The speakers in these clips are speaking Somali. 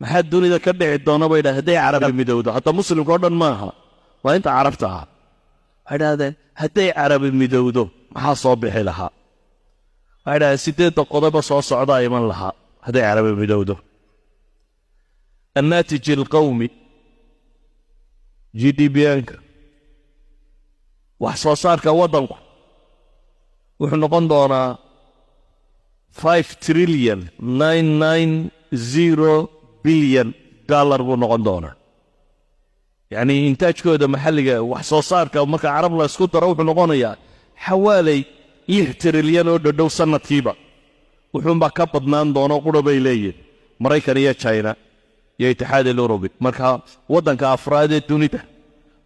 Maxaa dunida ka dhici doona, bay dhahdeen, hadday Carabi midowdo? Hadda Muslimka oo dhan maaha, waa inta Carabta ah. Waxay dhahdeen, hadday Carabi midowdo, maxaa soo bixi lahaa? Waxay dhahdeen, sideedda qodoba soo socdaa iman lahaa hadday Carabi midowdo. الناتج القومي, GDP-nka, wax soo saarka waddanku wuxuu noqon doonaa $5 trillion 990 billion buu noqon doonaa. Yacni intaajkooda maxalliga, wax soo saarka marka Carab la isku daro, wuxuu noqonayaa xawaalay 6 trilyan oo dhodhow sannadkiiba. Wuxuunbaa ka badnaan doono qura, bay leeyihin, Maraykan iyo China iyo Itixaad al Urubi. Marka waddanka afraad ee dunida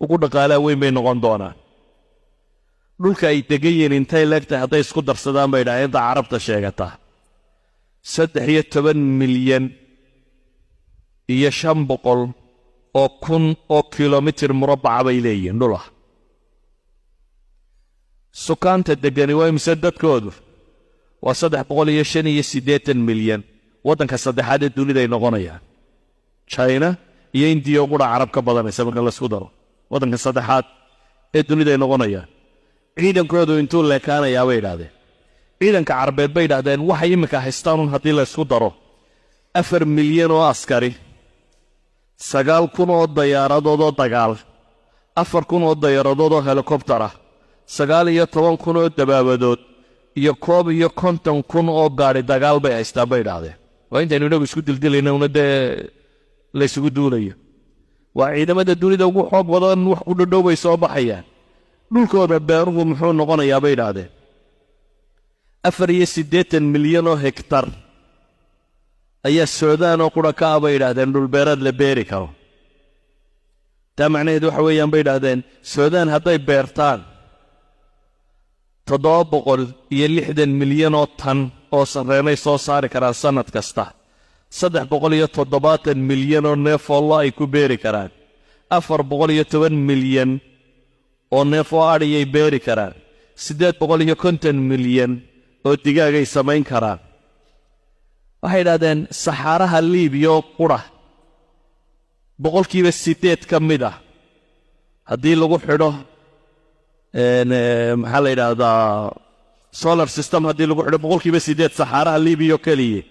ugu dhaqaalaa weyn bay noqon doonaan. Dhulka ay degan yihiin intay leegtahay hadday isku darsadaan, bay dhahaan, inta Carabta sheegataa? 13 milyan iyo 500 oo kun oo kilomitir murabbaca bay leeyihiin dhul ah. Sukaanta degani waa imise? Dadkoodu waa 385 milyan. Waddanka saddexaad ee duniday noqonayaan. China iyo Indiya qura Carab ka badanaysa marka laysku daro. Waddanka saddexaad ee duniday noqonayaan. Ciidankoodu intuu leekaanayaa, bay idhahdeen? Ciidanka Carbeed, bay idhahdeen, waxay iminka haystaanun haddii laysku daro, 4 milyan oo askari, 9,000 oo dayaaradood oo dagaal, 4,000 oo dayaaradood oo helikobtar ah, 19,000 oo dabaabadood iyo 51,000 oo gaadhi dagaal bay haystaan, bay idhaahdeen. Waa intaynu inagu isku dildilayna una dee laysugu duulayo. Waa ciidamada dunida ugu xoog badan, wax ku dhadhow bay soo baxayaan. Dhulkooda beeruhu muxuu noqonayaa, bay idhaahdeen? 84 milyan oo hektar ayaa Suudaan oo qura ka ah, bay idhaahdeen, dhulbeereed la beeri karo. Taa macnaheedu waxa weeyaan, bay idhaahdeen, Suudaan hadday beertaan, 760 milyan oo tan oo sarreenay soo saari karaan sannad kasta, 370 milyan oo neef oo lo ay ku beeri karaan, 410 milyan oo neef oo adhiyay beeri karaan, 850 milyan oo digaagay samayn karaan. Waxay idhahdeen, saxaaraha Liibiya oo qura 8% ka mid ah haddii lagu xidho, maxaa la yidhaahdaa, solar system, haddii lagu xidho 8% saxaaraha Liibiya oo keliya,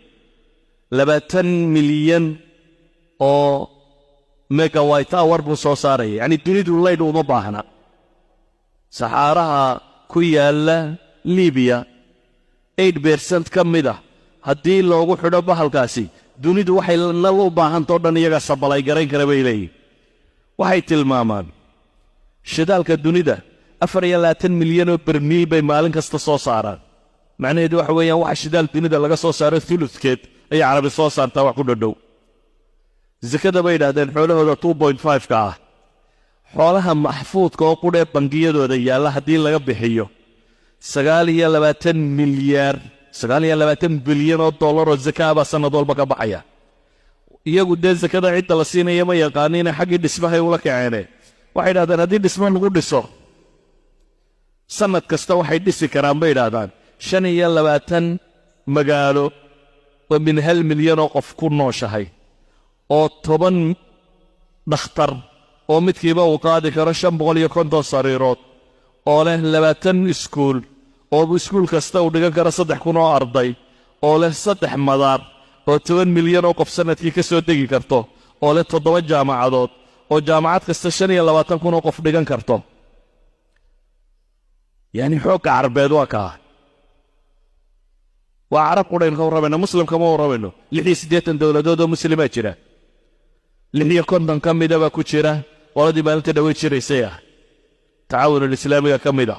20 milyan oo megawatt hour buu soo saaraya. Yacni dunidu laydh uma baahna. Saxaaraha ku yaalla Liibiya 8% ka mid ah haddii loogu xidho bahalkaasi, dunidu waxay nal u baahantao dhan iyaga supply garayn kara, bay leeyihin. Waxay tilmaamaan shidaalka dunida 24 milyan oo bermiil bay maalin kasta soo saaraan. Macnaheedu waxa weeyaan, waxa shidaal dunida laga soo saaro thuludkeed ayay Carabi soo saartaa, wax ku dhadhow. Sakada, bay idhahdeen, xoolahooda 2.5-ka ah, xoolaha maxfuudka oo qudhee bangiyadooda yaalla haddii laga bixiyo, 29 milyaar, 29 bilyan oo dollar oo zakaa baa sannad walba ka baxaya. Iyagu dee sakada cidda la siinaya ma yaqaaniine, xaggii dhismahay ula kaceene. Waxay idhahdeen, haddii dhismo lagu dhiso, sannad kasta waxay dhisi karaan, bay idhaahdaan, 25 magaalo oo min 1 milyan oo qof ku nooshahay, oo 10 dhakhtar oo midkiiba uu qaadi karo 550 sariirood, oo leh 20 iskuul oo iskuul kasta uu dhigan karo 3,000 oo arday, oo leh saddex madaar oo 10 milyan oo qof sannadkii ka soo degi karto, oo leh toddoba jaamacadood oo jaamacad kasta 25,000 oo qof dhigan karto. Yacni xoogga Carbeed waa kaa. Waa Carab qudhaynu ka warramayna, Muslimka ma warramayno. 86 dowladood oo Muslimaa jira, 56 ka mida baa ku jira qoladii maalinta dhawey jiraysay ah, Tacaawun Islaamiga ka mida.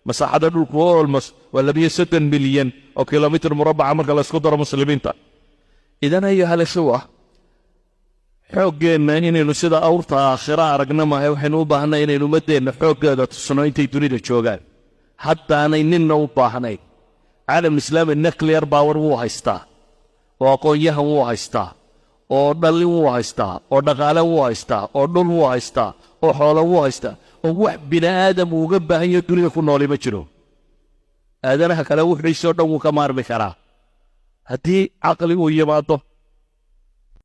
Masaaxada dhulku almost waa 32 milyan oo kilomitir murabbaca marka laysku daro muslimiinta. إذن أيها الإخوة, xooggeenna inaynu sida awrta aakhira aragna maahay. Waxaynu u baahnay inaynu ummaddeenna xooggeeda tusno intay dunida joogaan, haddaanay ninna u baahnayn. Caalam Islaami nuclear power wuu haystaa, oo aqoon-yahan wuu haystaa, oo dhallin wuu haystaa, oo dhaqaale wuu haystaa, oo dhul wuu haystaa, oo xoolo wuu haystaa, oo wax bini aadam uuga baahan yaho dunida ku nooli ma jiro. Aadanaha kale wuxiisoo dhan wuu ka maarmi karaa haddii caqli uu yimaado.